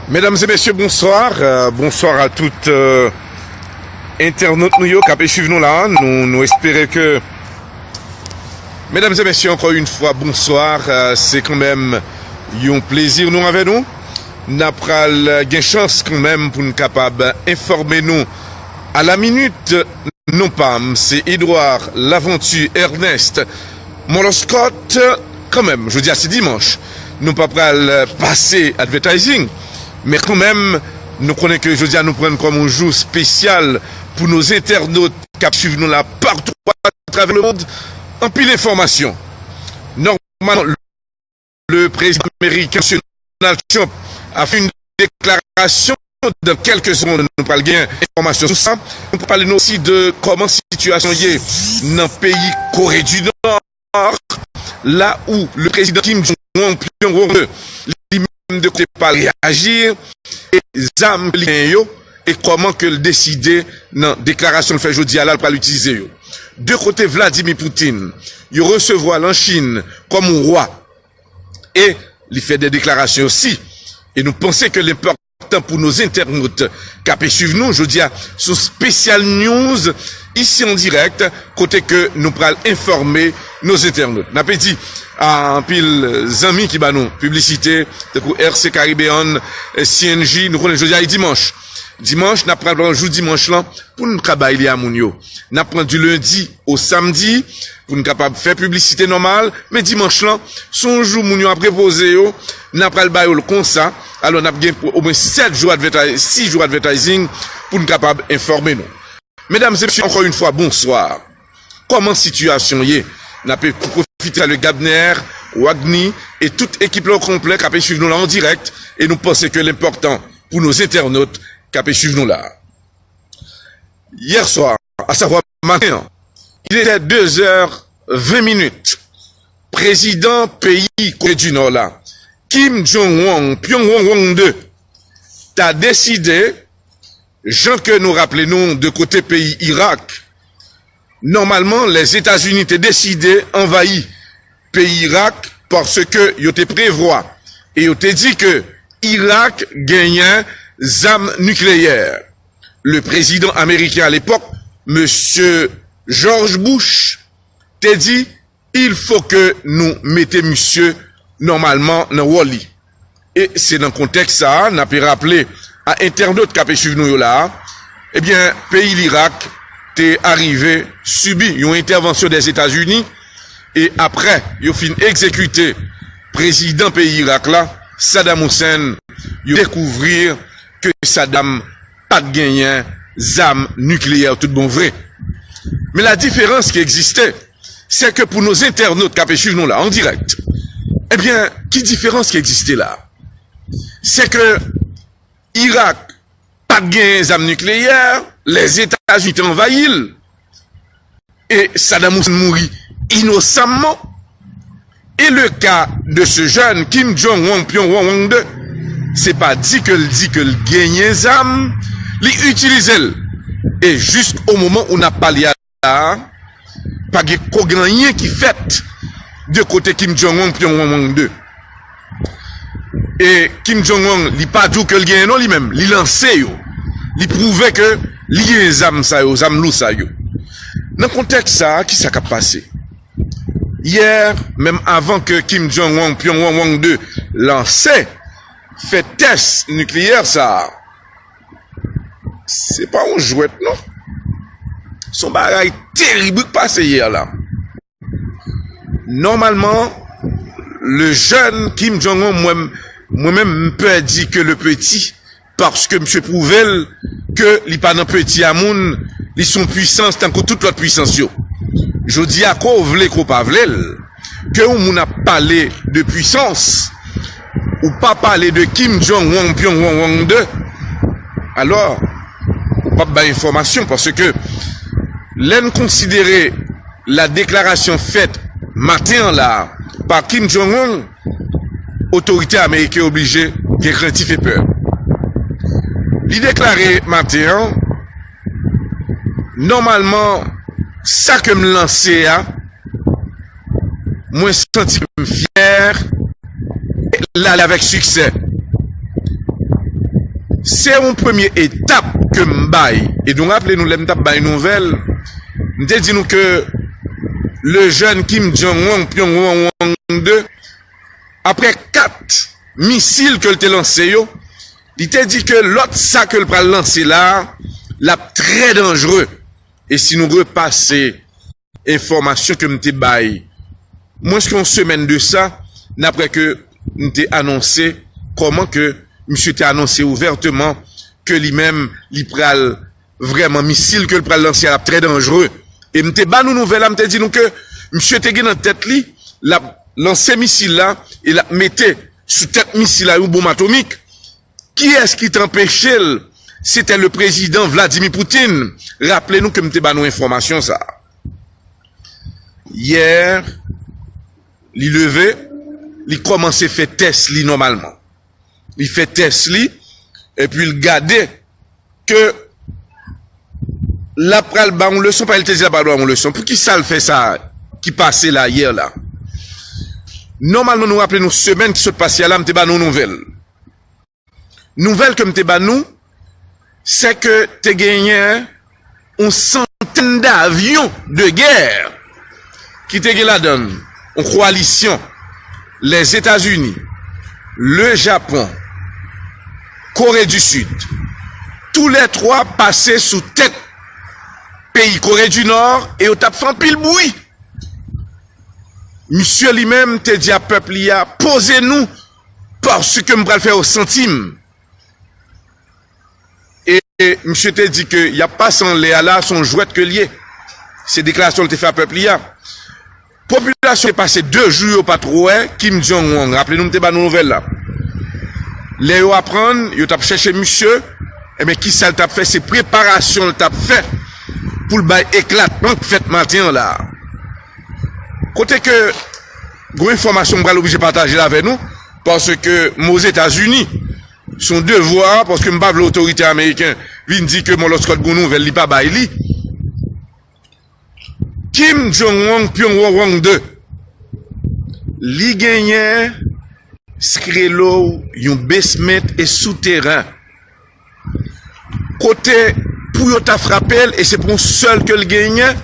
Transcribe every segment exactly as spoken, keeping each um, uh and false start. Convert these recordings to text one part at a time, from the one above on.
Medam e mesye, bonswa. Euh, bonswa a tout, euh, entènot nou yo k ap swiv nou la. Nou, nou espere ke, medam e mesye, ankò yon fwa, bonswa. Euh, se kanmenm yon plezi nou avè nou. N ap pral gen chans kanmenm pou n kapab enfòme nou à la minute. Non pa m, se Edouard Laventure Ernest Moloscot. Kanmenm, jodi a se dimanch. Nou pa pral pase advertising, men kanmenm, nou konnen ke jodi a nou pran kòm yon jou espesyal pou nos entènot k ap swiv nou la partou atravè le mond. Anpil enfòmasyon. Nòmalman, le président américain, Monsieur Donald Trump, a fait une déclaration. Dans quelques secondes, nou pral gen enfòmasyon sou sa. Nou pral pale nou osi de kòman sitiyasyon ye nan peyi Kore di Nò, la où le président Kim Jong-un, Pyongyang, li menm de kote pa l reyaji, e zam ke li genyen yo, e kòman ke l deside nan deklarasyon l fè jodi a la, l pral itilize yo. De kote Vladimir Putin, yo resevwa l an Chin kòm wa. E li fè de deklarasyon osi. E nou panse ke l enpòtan pou nos entènot k ap swiv nou jodi a sou Special News, ici en direct, kote ke nou pral enfòme nos entènot. N ap di a anpil zanmi ki ba nou piblisite, tankou R C Caribbean, C N J, nou konnen jodi a e dimanch. Dimanch, n ap pral pran jou dimanch lan pou n ka bay li a moun yo. N ap pran di lendi o samdi pou n kapab fè piblisite nòmal, men dimanch lan, se yon jou moun yo ap repoze yo, n ap pral ba yo l konsa. Alò, n ap gen omwen sèt jou advertising, sis jou advertising pou n kapab enfòme nou. Medam e mesye, ankò yon fwa, bonswa. Kòman sitiyasyon ye? N ap pwofite salye Gabner, Wagny e tout ekip la o konplè k ap swiv nou la an dirèk, e nou panse ke l enpòtan pou nos entènot k ap swiv nou la. Hier soir, à savoir matin, il était deux heures vingt minutes, prezidan peyi Kore di Nò la, Kim Jong-un, Pyongyang de, ta deside, jan ke nou raple nou de kote peyi Irak, nòmalman, Lèzetazini te deside anvayi peyi Irak paske yo te prevwa e yo te di ke Irak genyen zam nikleyè. Le président américain à l'époque, Monsieur George Bush, te di, il faut que nou mete misye nòmalman nan wòl li. E se nan kontèks sa a, n ap raple a entènot k ap swiv nou yo la a, ebyen, peyi Lirak te arive sibi yon entèvansyon Dèzetazini, e aprè yo fin egzekite prezidan peyi Irak la, Saddam Hussein, yo dekouvri ke Saddam pa t genyen zam nikleyè tout bon vre. Men la diferans ki egziste, se ke pou nos entènot k ap swiv nou la, an dirèk, ebyen, ki diferans ki egziste la? Se ke Irak pa t genyen zam nikleyè, Lèzetazini te anvayi l, e Saddam Hussein mouri inosamman. E le ka de ce jeune Kim Jong-un, Pyongyang de, se pa di ke l di ke l genyen zam, li itilize l. E jis o moman ou n ap pale a la, pa gen ko gen anyen ki fèt de kote Kim Jong-un, Pyongyang de. E Kim Jong-un, li pa di w ke l genyen non li menm, li lanse yo. Li pwouve ke li genyen zam sa yo, zam lou sa yo. Nan kontèks sa a, kisa k ap pase? Yè, menm avan ke Kim Jong-un, Pyongyang de, lanse, fè tès nikleyè sa a, se pa yon jwèt non. Se yon bagay terib ki pase yè la. Nòmalman, le jeune Kim Jong-un, mwen, mwen menm, m pè di ke le petit, paske misye pwouve l ke li pa nan peti a moun, li se yon pwisans tankou tout lòt pwisans yo. Jodi a, ko vle, ko pa vle l, ke yon moun ap pale de pwisans, ou pa pale de Kim Jong-un, Pyongyang de, alò, ou p ap bay enfòmasyon, paske lè n konsidere la déclaration faite maten an la a pa Kim Jong-un, otorite ameriken oblije gen krentif e pè. Li deklare maten an, nòmalman, sa ke m lanse a, mwen santi ke m fyè, e l ale avèk siksè. Se yon premye etap ke m bay. E nou raple nou, lè m t ap bay nouvèl, m te di nou ke le jeune Kim Jong-un, Pyongyang de, apre kat misil ke l te lanse yo, li te di ke lòt sa ke l pral lanse la, l ap trè danjere. E si nou repase enfòmasyon ke m te bay, mwens ke yon semèn de sa, n ap wè ke m te anonse kòman ke misye te anonse ouvèteman ke li menm, li pral vrèman, misil ke l pral lanse a, l ap trè danjere. E m te ba nou nouvèl la, m te di nou ke misye te gen nan tèt li, l ap lanse misil la e l ap mete sou tèt misil la yon bonm atomik. Kiyès ki t anpeche l? C'était le président Vladimir Poutine. Raple nou ke m te ba nou enfòmasyon sa a. Yè, li leve, li kòmanse fè tès li nòmalman. Li fè tès li, epi l gade ke l ap pral ba yon leson, pa l te di l ap pral ba yon leson. Poukisa l fè sa ki pase la, yè la? Nòmalman, nou raple nou semèn ki sot pase a la, m te ba nou nouvèl. Nouvèl ke m te ba nou, se ke te genyen yon santèn davyon de gè ki te gen ladan l yon kowalisyon, Lèzetazini, le Japon, Kore di Sid, tou lè twa pase sou tèt peyi Kore di Nò e yo t ap fè anpil bri. Misye li menm te di a pèp li a, poze nou, paske m pral fè yo santi m. E, e misye te di ke y ap pase anlè a la, se yon jwèt ke l ye. Se deklarasyon l te fè a pèp li a. Popilasyon te pase de jou yo pa t wè Kim Jong-un. Raple nou, m te ba nou nouvèl la. Lè yo aprann, yo t ap chèche misye, ebyen, kisa l t ap fè? Se preparasyon l t ap fè pou l bay eklatman k fèt maten an la. Kote ke, gon enfòmasyon m pral oblije pataje l avè nou, paske m Ozetazini, se yon devwa, paske m pa vle otorite ameriken vin di ke Moloskòt gon nouvèl, li pa bay li. Kim Jong-un, Pyongyang de, li genyen, si k rele w, yon basement e souteren. Kote pou yo ta frape l, e se pou yon sèl ke l genyen,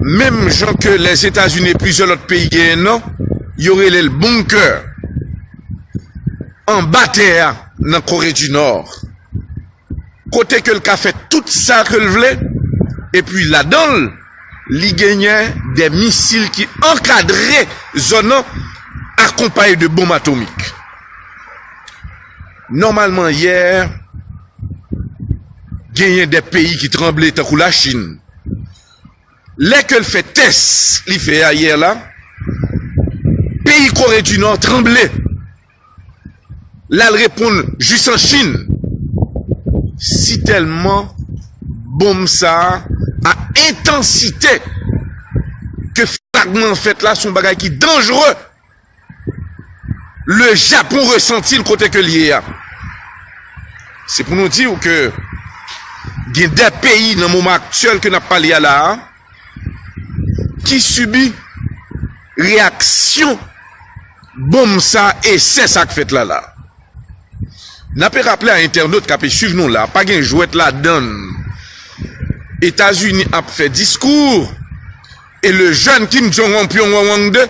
menm jan ke Lèzetazini e plizyè lòt peyi genyen non, yo rele l bunker, anba tè a, nan Kore di Nò. Kote ke l ka fè tout sa ke l vle, epi ladan l, li genyen de misil ki ankadre zòn nan, akonpaye de bonm atomik. Nòmalman, yè, genyen de peyi ki tranble, tankou Lachin. Lè ke l fè tès li fè a yè la, peyi Kore di Nò tranble. L al reponn jis an Chin. Sitèlman bonm sa a, a entansite ke fragman an fèt la, se yon bagay ki danjere. Le Japon resanti l kote ke l ye a. Se pou nou di w ke gen de peyi nan moman aktyèl ke n ap pale a la a, ki sibi reyaksyon bonm sa, esè sa k fèt la la. N ape raple a entènot k ape swiv nou la, pa gen jwèt ladan l. Etazini ap fè diskou, e le jeune Kim Jong-un, Pyongyang de,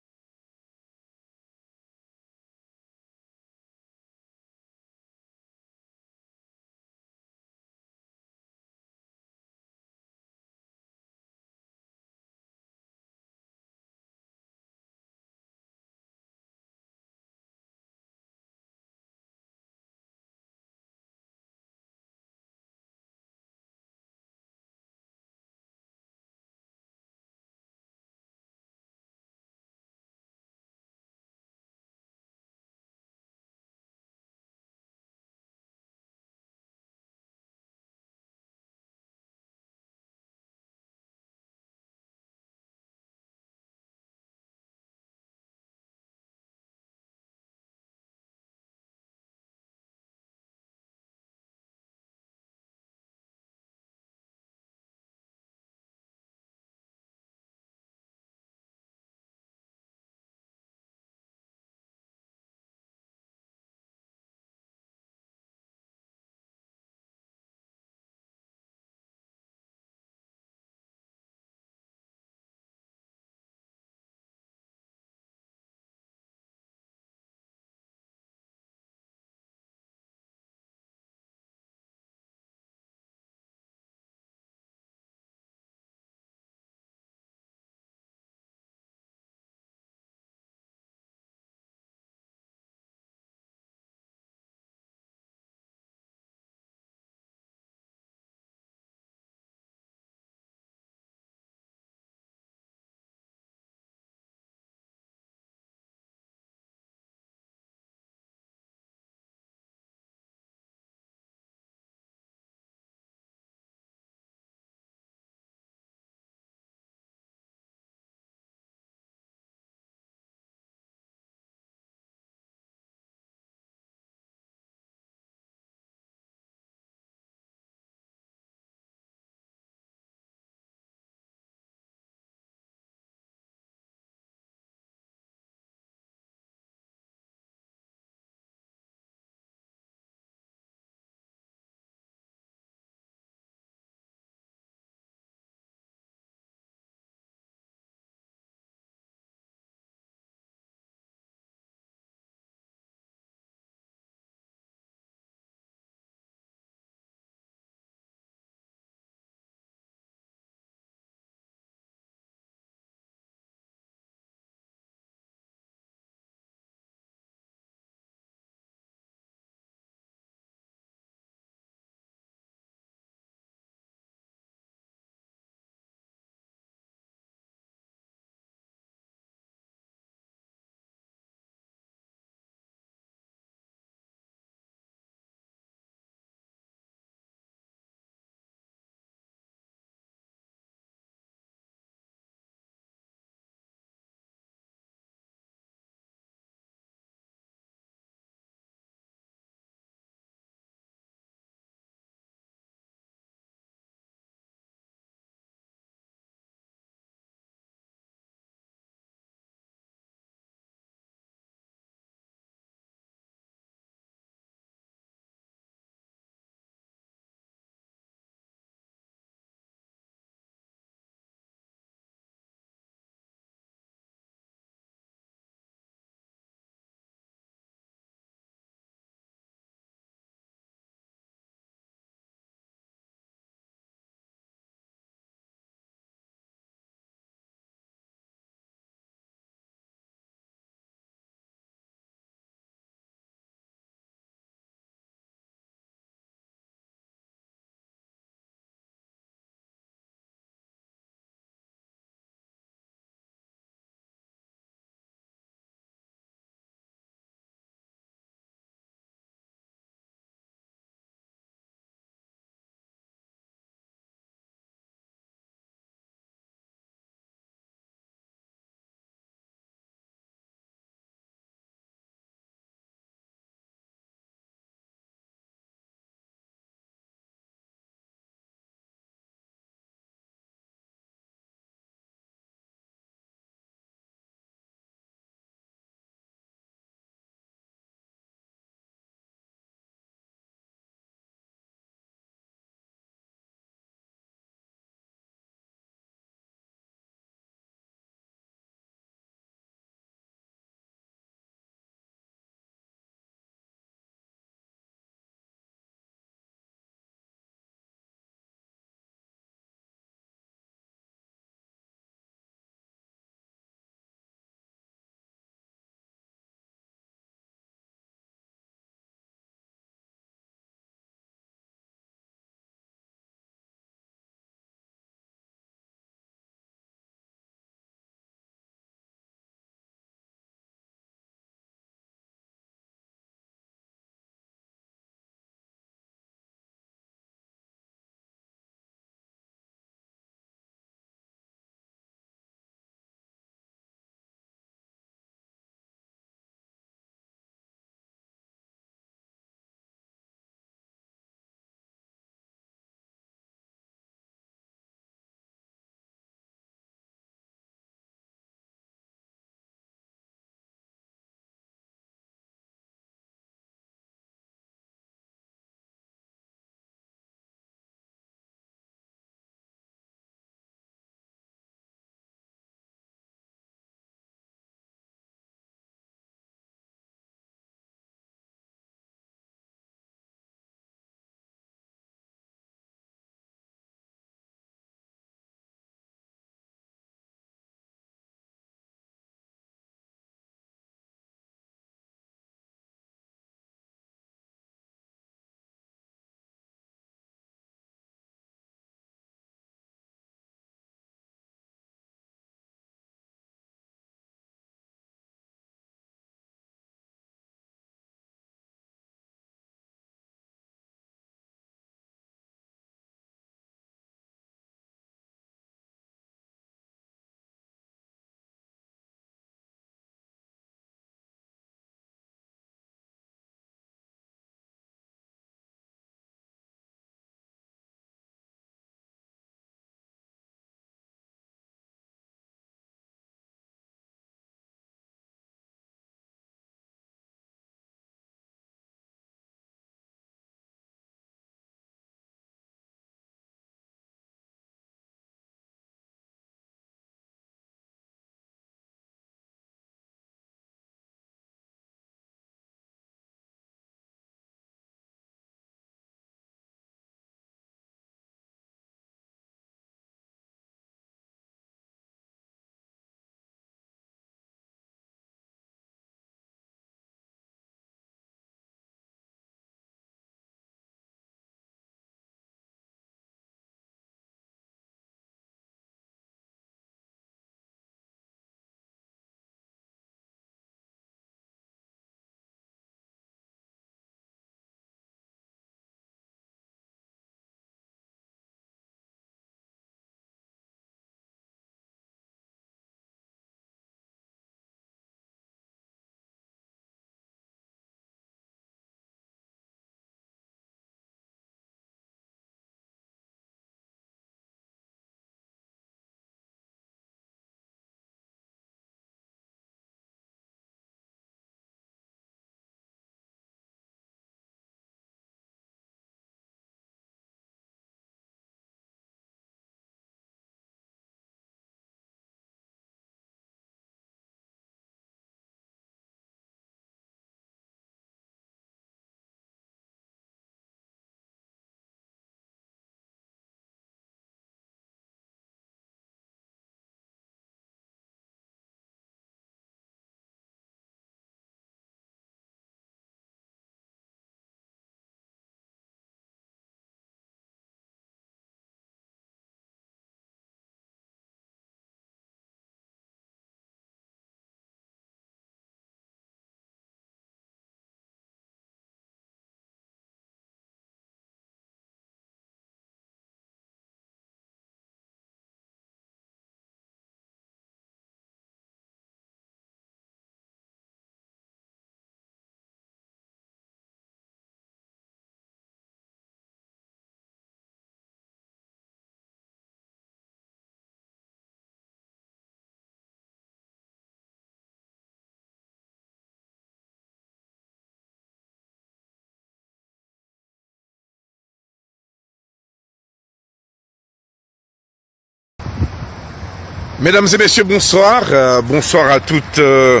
Medam e mesye, bonswa. Euh, bonswa a tout, euh,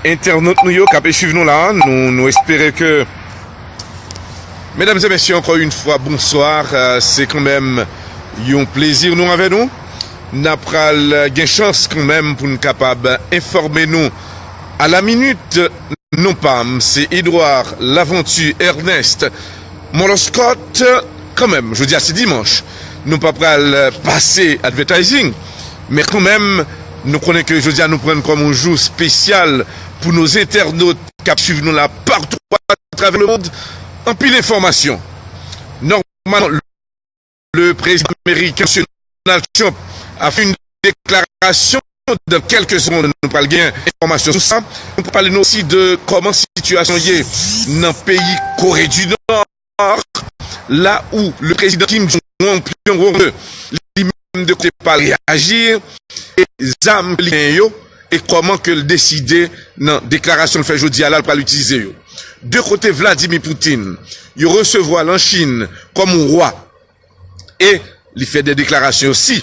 entènot nou yo k ap swiv nou la. Nou, nou espere ke, medam e mesye, ankò yon fwa, bonswa. Euh, se kanmenm yon plezi nou avè nou. N a pral gen chans kanmenm pou n kapab enfòme nou a la minit. Non pa m, se Edouard Laventure Ernest Moloscot. Kanmenm, jodi a se dimanch. Nou pa pral pase advertising, men kanmenm, nou konnen ke jodi a nou pran kòm yon jou espesyal pou nos entènot k ap swiv nou la patou atravè lemond. Anpil enfòmasyon. Nòmalman, le président américain, Monsieur Donald Trump, a fait une déclaration. Dans quelques secondes, nou pral gen enfòmasyon sou sa. Nou pral pale nou osi de kòman sitiyasyon ye nan peyi Kore di Nò, la où le président Kim Jong-un, Pyongyang de, li menm de kote pa l reyaji, e zam ke li genyen yo, e kòman ke l deside nan deklarasyon l fè jodi a la, l pral itilize yo. De kote Vladimir Putin, yo resevwa l an Chin kòm yon wa. E li fè de deklarasyon osi.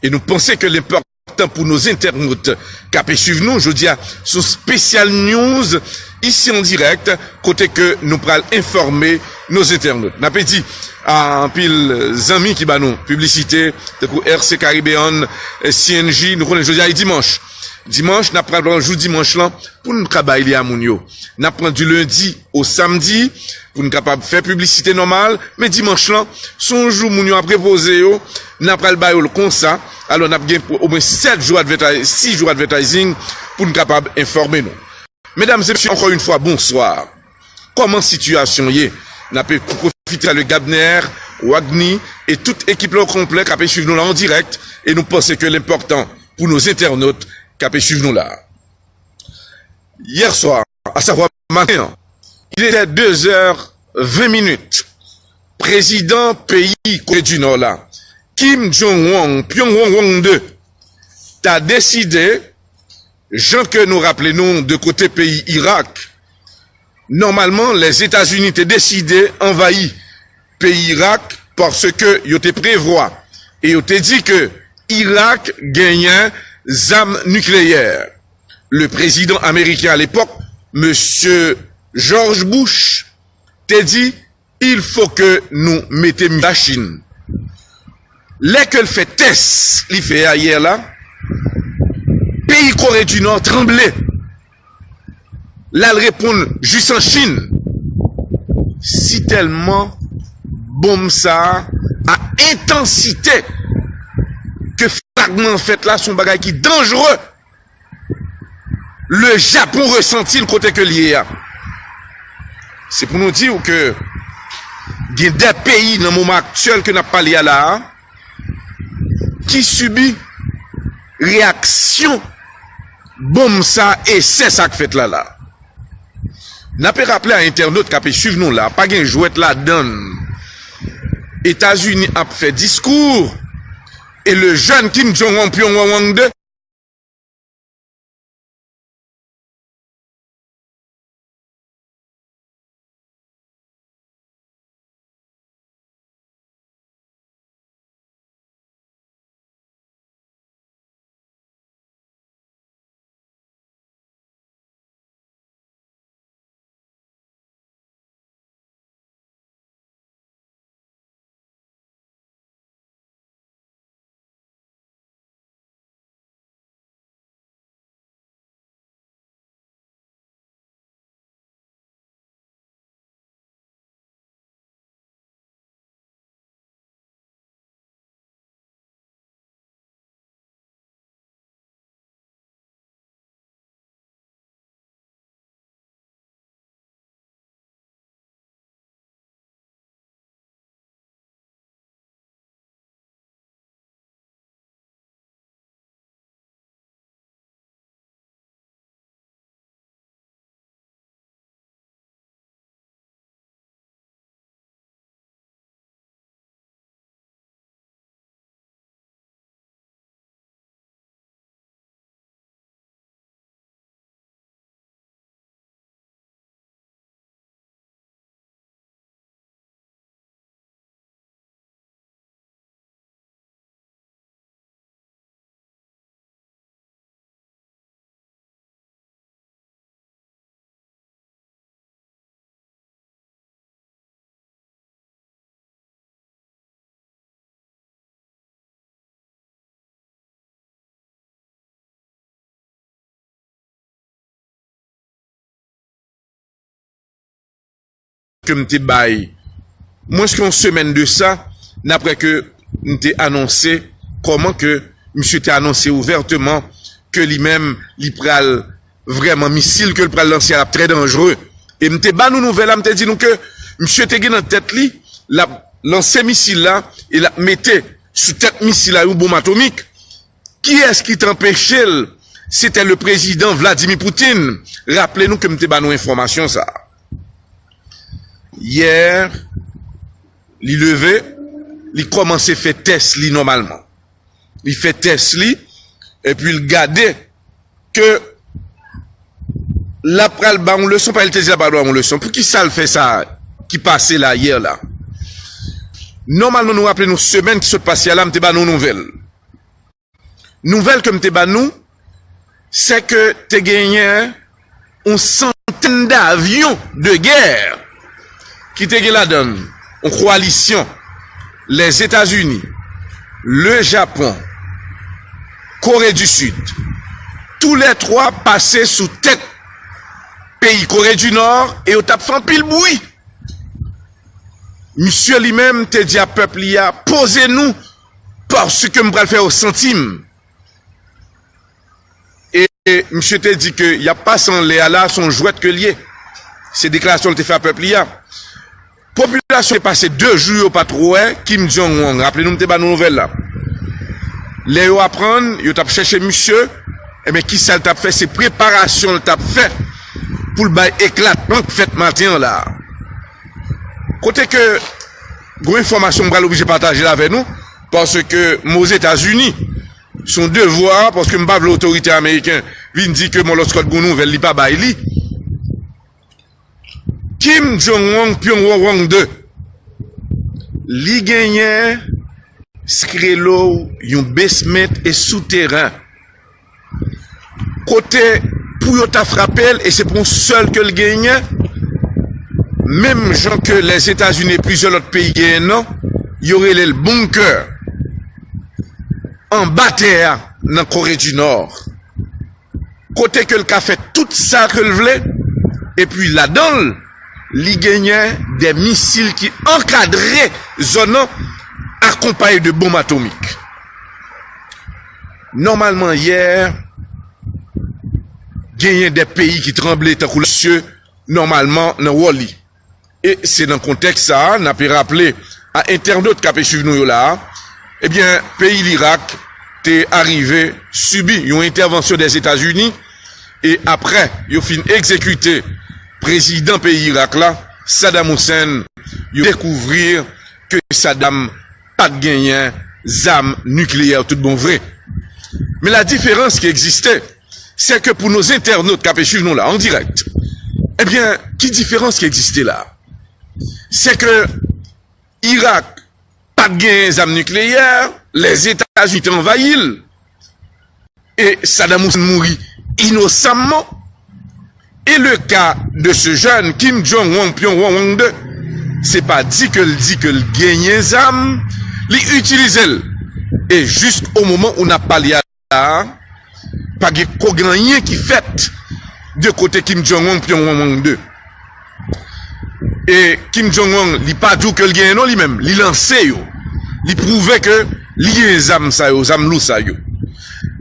E nou panse ke l enpòtan pou nos entènot k ap swiv nou jodi a sou Special News, isi an dirèk, kote ke nou pral enfòme nos entènot. N ap di a anpil zanmi ki ba nou piblisite, tankou R C Caribbean, C N J, nou konnen jodi a e dimanch. Dimanch, n ap pral pran jou dimanch lan pou n ka bay li a moun yo. N ap pran di lendi o samdi pou n kapab fè piblisite nòmal, men dimanch lan, se yon jou moun yo ap repoze yo, n ap pral ba yo l konsa. Alò, n ap gen omwen sèt jou advertising, sis jou advertising pou n kapab enfòme nou. Medam e mesye, ankò yon fwa, bonswa. Kòman sitiyasyon ye? N ap pwofite salye Gabner, Wagny e tout ekip la o konplè k ap swiv nou la an dirèk, e nou panse ke l enpòtan pou nos entènot k ap swiv nou la. Hier soir, à savoir matin, il était deux heures vingt minutes, prezidan peyi Kore di Nò la, Kim Jong-un, Pyongyang de, ta deside, jan ke nou raple nou de kote peyi Irak, nòmalman, Lèzetazini te deside anvayi peyi Irak paske yo te prevwa e yo te di ke Irak genyen zam nikleyè. Le président américain à l'époque, Monsieur George Bush, te di, il faut que nou mete mi Lachin. Lè ke l fè tès li fè a yè la, peyi Kore di Nò tranble. L al reponn jis an Chin. Si tèlman bonm sa a, a entansite ke fragman fèt la, se yon bagay ki danjere. Le Japon resanti l kote ke l ye a. Se pou nou di w ke gen de peyi nan moman aktyèl ke n ap pale a la a, ki sibi reyaksyon bonm sa, esè sa k fèt la la. N ape raple a entènot k ape swiv nou la, pa gen jwèt ladann. Etazini ap fè diskou, e le jèn Kim Jong-un, Pyongyang de, ke m te bay, mwens ke yon semèn de sa, n apre ke m te anonse kòman ke misye te anonse ouvèteman ke li menm, li pral vrèman misil ke l pral lanse a, l ap trè danjere. E m te ba nou nouvèl la, m te di nou ke misye te gen nan tèt li, l ap lanse misil la, e l ap mete sou tèt misil la yon bonm atomik. Kiyès ki t anpeche l? C'était le président Vladimir Poutine. Raple nou ke m te ba nou enfòmasyon sa a. Yè, li leve, li kòmanse fè tès li nòmalman. Li fè tès li, epi l gade ke l ap pral ba yon leson, pa l te di l ap pral ba yon leson. Poukisa l fè sa ki pase la, yè la? Nòmalman, nou raple nou semèn ki sot pase a la, m te ba nou nouvèl. Nouvèl ke m te ba nou, se ke te genyen yon santèn davyon de gè ki te gen ladan l yon kowalisyon, Lèzetazini, le Japon, Kore di Sid, tou lè twa pase sou tèt peyi Kore di Nò e yo t ap fè anpil bri. Misye li menm te di a pèp li a, poze nou, paske m pral fè yo santi m. E, e misye te di ke y ap pase anlè a la, se yon jwèt ke l ye. Se deklarasyon l te fè a pèp li a. Popilasyon te pase de jou yo pa t wè Kim Jong-un. Raple nou, m te ba nou nouvèl la. Lè yo aprann, yo t ap chèche misye, ebyen, kisa l t ap fè? Se preparasyon l t ap fè pou l bay eklatman k fèt maten an la. Kote ke gwo enfòmasyon m pral oblije pataje l avè nou, paske m Ozetazini, se yon devwa, paske m pa vle otorite ameriken vin di ke Moloskòt gen yon nouvèl, li pa bay li. Kim Jong-un, Pyongyang de, li genyen, s k rele w yon basement e souteren. Kote pou yo ta frape l, e se pou yon sèl ke l genyen, menm jan ke Lèzetazini e plizyè lòt peyi genyen non, yo rele l bunker, anba tè a, nan Kore di Nò. Kote ke l ka fè tout sa ke l vle, epi ladan l, li genyen de misil ki ankadre zòn nan, akonpaye de bonm atomik. Nòmalman, yè, genyen de peyi ki tranble tankou Lasye, nòmalman, nan wòl li. E se nan kontèks sa a, n ape raple a entènot k ape swiv nou yo la a, ebyen, peyi Lirak te arive sibi yon entèvansyon Dèzetazini, e apre yo fin egzekite prezidan peyi Irak la, Saddam Hussein, yo dekouvri ke Saddam pa t genyen zam nikleyè tout bon vre. Men la diferans ki egziste, se ke pou nos entènot k ape swiv nou la, an dirèk, ebyen, ki diferans ki egziste la? Se ke Irak pa t genyen zam nikleyè, Lèzetazini te anvayi l, e Saddam Hussein mouri inosamman. E le ka de ce jeune Kim Jong-un, Pyongyang de, se pa di ke l di ke l genyen zam, li itilize l. E jis o moman ou n ap pale a, la, pa gen ko gen anyen ki fèt de kote Kim Jong-un, Pyongyang de. E Kim Jong-un, li pa di w ke l genyen non li menm, li lanse yo. Li pwouve ke li genyen zam sa yo, zam lou sa yo.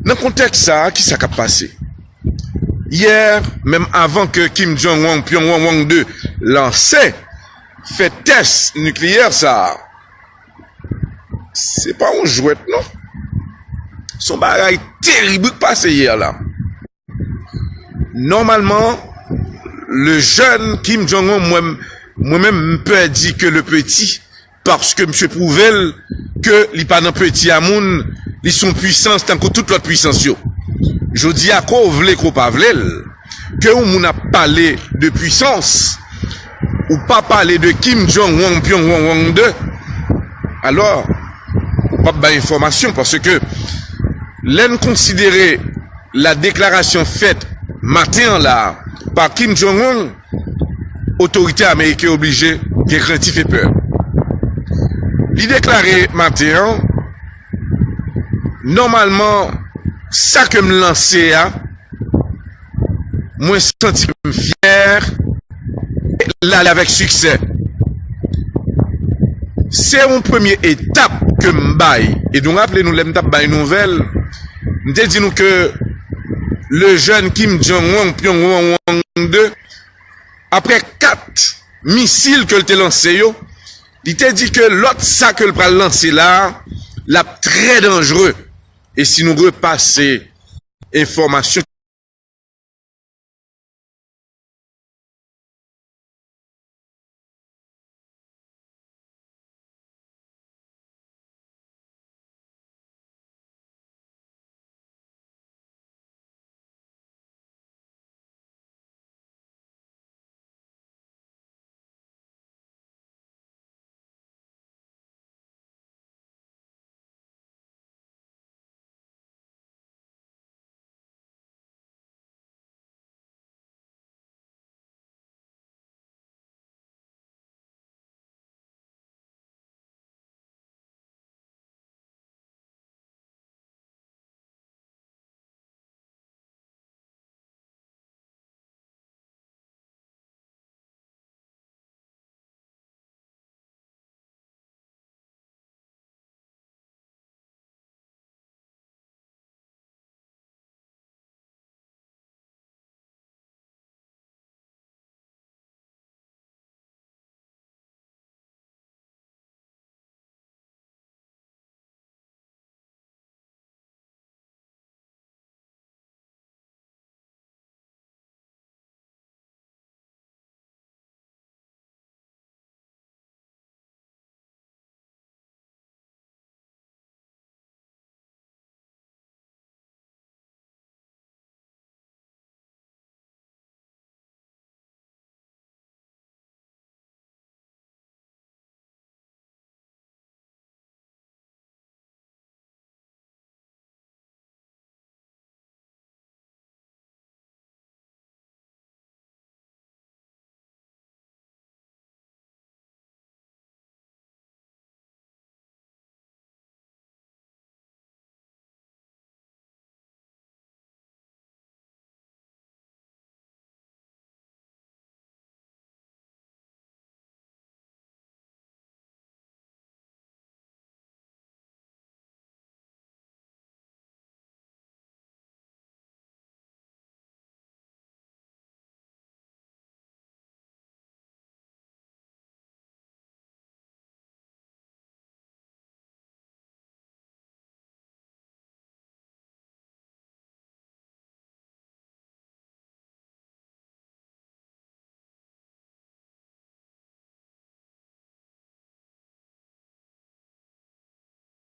Nan kontèks sa a, kisa k ap pase? Yè, menm avan ke Kim Jong-un, Pyongyang de, lanse, fè tès nikleyè sa a, se pa yon jwèt non. Se yon bagay terib ki pase yè la. Nòmalman, le jeune Kim Jong-un, mwen, mwen menm, m pè di ke le petit, paske misye pwouve l ke li pa nan peti a moun, li se yon pwisans tankou tout lòt pwisans yo. Jodi a, ko vle, ko pa vle l, ke yon moun ap pale de pwisans, ou pa pale de Kim Jong-un, Pyongyang de, alò, ou p ap bay enfòmasyon, paske lè n konsidere la déclaration faite maten an la a pa Kim Jong-un, otorite ameriken oblije gen krentif e pè. Li deklare maten an, nòmalman, sa ke m lanse a, mwen santi ke m fyè, e l ale avèk siksè. Se yon premye etap ke m bay. E nou raple nou, lè m t ap bay nouvèl, m te di nou ke le jeune Kim Jong-un, Pyongyang deux, apre kat misil ke l te lanse yo, li te di ke lòt sa ke l pral lanse la, l ap trè danjere. E si nou repase enfòmasyon